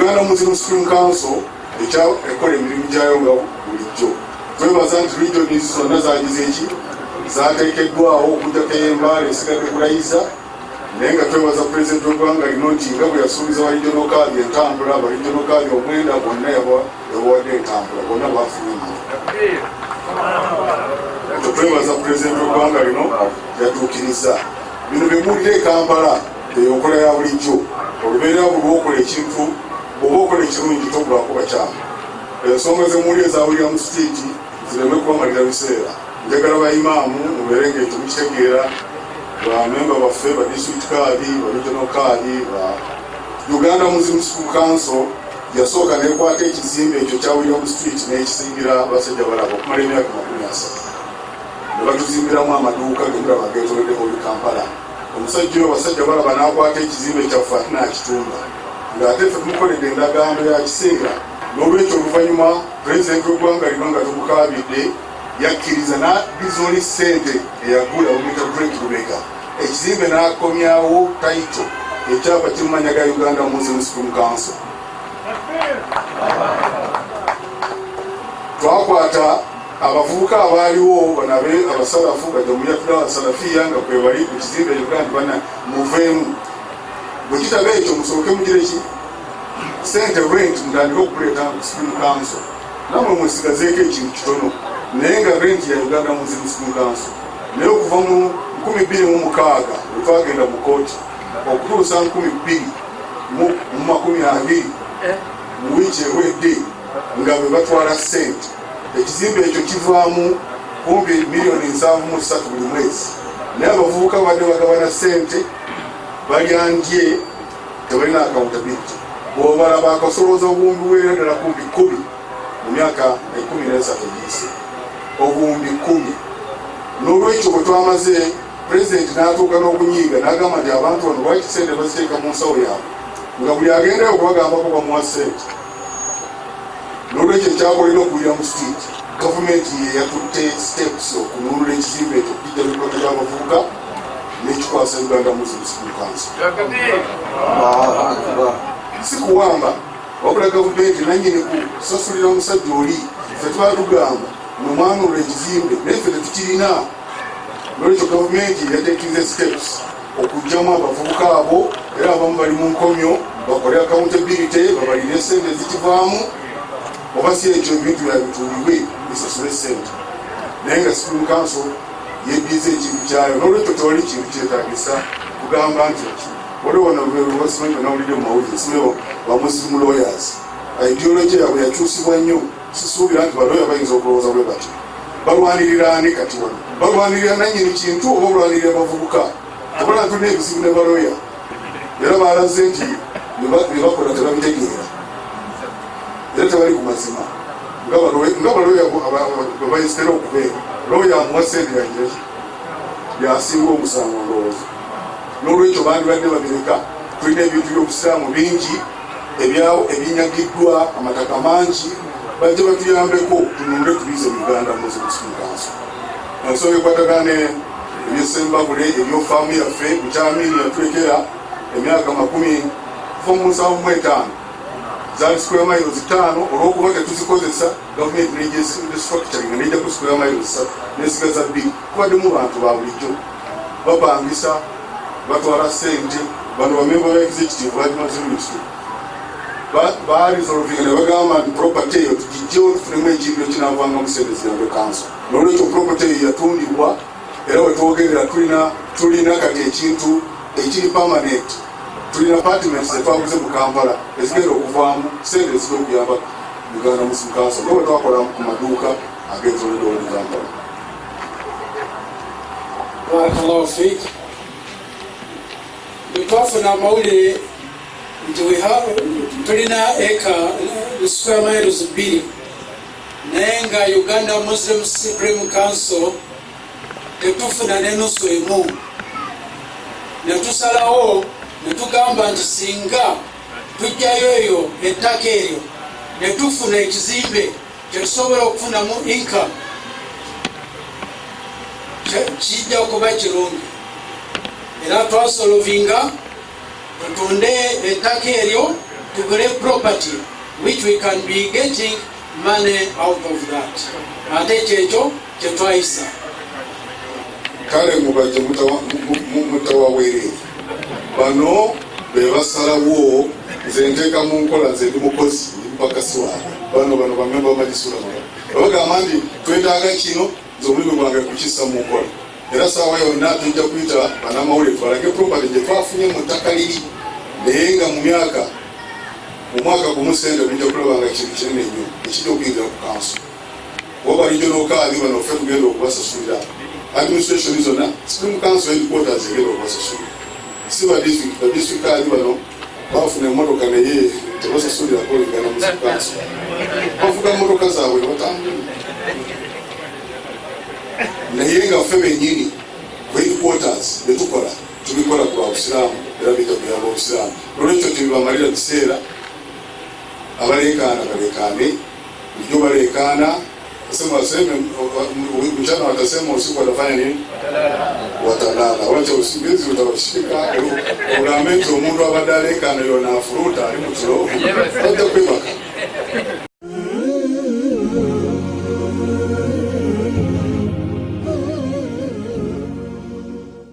Uganda Muslim Supreme Council ekola emirimu gyayo nga bulijjo. Twebaza nti regions zonna zagize eki zateekeddwawo okujjako ey'Embaale esigadde kulayiza, naye nga twebaza pulezidenti w'eggwanga lino nti nga bwe yasuubiza ba regional card entambula, ba regional card omwenda bonna yabawadde entambula, bonna bafunye emmotoka. Ekyo twebaza pulezidenti w'eggwanga lino yatuukiriza. Bino bye muwulira e Kampala eyo nkola ya bulijjo. Olubeerera buli lwokola ekintu, bw'oba okola ekirungi togulako bakyamu. Ensonga ze muwulira ezawulira mu sitiiti zireme kubamalira biseera. Njagala ba imaamu mubeere nga ekyo mukitegeera, bamemba baffe ba district card, ba regional card, ba Uganda Muslim Supreme Council yasooka nekwata ekizimbe ekyo kyawulira mu street n'ekisingira basajja balaba okumala emyaka 30 ne batuzimbiramu amaduuka gemulaba ageetoolodde Old Kampala. Omusajja oyo basajja balaba n'akwata ekizimbe kyaffe ate n'akitunda ng'ate ffe tumukoledde endagaano ya kiseera. N'olwekyo oluvannyuma pulezidenti w'eggwanga lino nga tumukaabidde yakkiriza n'addiza oli ssente eyagula bamuyita Drake Lubega ekizimbe n'akomyawo title, ekyapa kiri mu mannya ga Uganda Muslim Supreme Council. Twakwata abavubuka abaaliwo bano abasalafu bajamuyatula abasalafiya nga kwebali ku kizimbe ekyo nti bana muveemu, bwe kitaba ekyo musooke mugire ki sente rent mutandike okuleeta ku Supreme Council, namwe musigazeeko ekintu kitono, naye nga rent ya Uganda Muslim Supreme Council. Naye okuva mu 2006 bwe twagenda mu kooti okutuusa 2020 mu wiiki ewedde nga bwe batwala ssente, ekizimbe ekyo kivaamu kumpi miliyoni 73 buli mwezi, naye abavubuka badde bagabana ssente balyandye, tebalina accountability. Bw'obalaba akasolooza obuwumbi bwera ddala kumpi 10 mu myaka 13 egiyise, obuwumbi 10. N'olwekyo bwe twamaze, pulezidenti n'atuuka n'okunyiiga n'agamba nti abantu bano lwaki ssente baziteeka mu nsawo yaabwe nga buli agendayo okubagambako bamuwa ssente? N'olwekyo ekyakolera okuwulira mu street, gavumenti ye yatutte steps okununula ekizimbe ekyo okukijja mu mikono gy'abavubuka n'ekikwasa Uganda Muslim Supreme Council. Si kuwamba, wabula gavumenti nanyini kusasulira omusajja oli. Ffe tuba tugamba mwe mwanunula ekizimbe, naye ffe tetukirina. Nolwekyo gavumenti yatekinze steps okugyamu abavubuka abo, era abamu bali mu nkomyo, bakole accountability, babalire sente ezikivaamu, oba si ekyo ebintu byabituulibwe bisasule sente, naye nga Supreme Council yeddiza ekintu kyayo. Nolwekyo tewali kintu kyetagisa kugamba nti waliwo nasimanyi banawulidde mu mawulire, simanyi ba Muslim lawyers, ideology yabwe yakyusibwa nnyo. Sisuubira nti balooya bayinza okulowooza bwe batyo. Balwanirira ani kati wano? Balwanirira nanyini kintu oba balwanirira bavubuka? Obala tulina ebizibu ne balooya, era balaze nti bye bakola tebabitegeera era tebali ku mazima nga balooya bwe bayisitera okubeera. Looya amuwa sente yagiraki yasinga omusango ndowooza. N'olwekyo bandibadde babireka. Tulina ebintu by'obusiraamu bingi ebinyagiddwa, amataka mangi, bajje batuyambeko tununule tubize mu Uganda Muslim Supreme Council. Ensonga ekwatagana ebyesembabule ebyofaamu yaffe, bukyamini yatulekera emyaka makumi kuva mu 75 zaali square miles 5. Olwokuba tetuzikozesa, gavumenti nerestructuring nejjaku square miles 3 nesigaza 2. Kubaddemu bantu ba bulijjo bapangisa, batwala sente. Bano bamemba ba executive bagimaze ministry baresolvinga ne bagamba nti property eyo tugijjewo tufunemu ekintu ekinavangamu sente ziyambe council. Nolwekyo property eyo yatundibwa, era wetwogerera tulina kati ekintu ekiri permanent. Tulina apartments zetwaguze mu Kampala ezigenda okuvaamu sente ezijja okuyamba Uganda Muslim Council nga bwe twakola ku maduuka agetoolodde Old Kampala. Barakallahu fik. Bwe twafuna amawulire nti tulina eka square miles 2, naye nga Uganda Muslim Supreme Council tetufuna nenusu emu, netusalawo netugamba nti singa tujjayo eyo ettaka eryo netufuna ekizimbe kyetusobola okufunamu income, kijja kuba kirungi. Era twasolovinga tutunde ettaka eryo. Tugule property which we can be getting money out of that. Ate kyekyo kyetwayisa. Kale mubajje mutawaweerere, bano be basalawo. Nze nteeka mu nkola, nze ndi mukozi, ndi mupakasi waabwe. Bano bamemba bamajisula babagamba nti twetaaga kino, nze omulimu gwange kukissa mu nkola. Era saawa yonna tujja kuyita bannamawulire tubalage property gye twafunye mu ttaka liri, naye nga mu myaka, mu mwaka gumu sente mujja kulaba nga kintu kinene nnyo ekijja okuyingira ku kanso. Oba regional card, bano ffe tugenda okubasasulira. Administration zonna supreme council headquarters egenda okubasasulira, si ba district. Ba district card bano bafuna emmotoka, naye tebasasulira koligana mu council, bavuga mmotoka zaabwe ne batambula. Naye nga ffe bennyini ku headquarters betukola, tubikola ku lwa busiraamu era bijja kuyamba obusiraamu. Nolwekyo tebibamalira biseera. Abaleekaana balekaane, bulijjo baleekaana. Sema waseme mchana, watasema usiku watafanya nini? Watalala. Wacha usingizi utawashika, ogambe nti omuntu abadde aleekaana yona afuruuta ali mu tulo, bajja kwebaka.